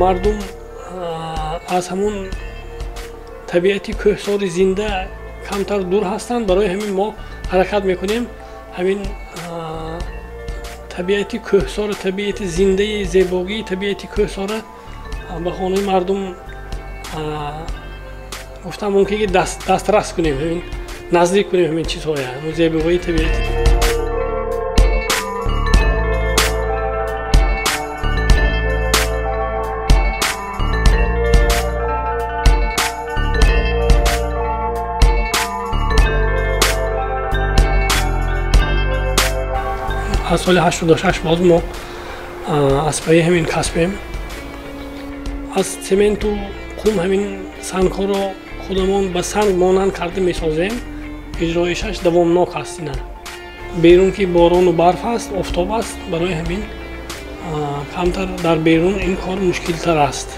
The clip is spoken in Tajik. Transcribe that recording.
Мардум аз ҳамун табиати кӯҳсори зинда камтар дур ҳастанд. Барои ҳамин мо ҳаракат мекунем ҳамин табиати кӯҳсор, табиати зиндаи зебогии табиати кӯҳсора ба хонаи мардум гуфтам мумкин ки дастрас кунем, ҳамин наздик кунем ҳамин чизҳоя, зебогии табиати. Аз соли 86 боз мо аз пайи ҳамин касбем. Аз цементу қум ҳамин сангҳоро худамон ба санг монанд карда месозем. Иҷроишаш давомнок аст. Ина берун ки борону барф аст, офтоб аст, барои ҳамин камтар дар берун ин кор мушкилтар аст.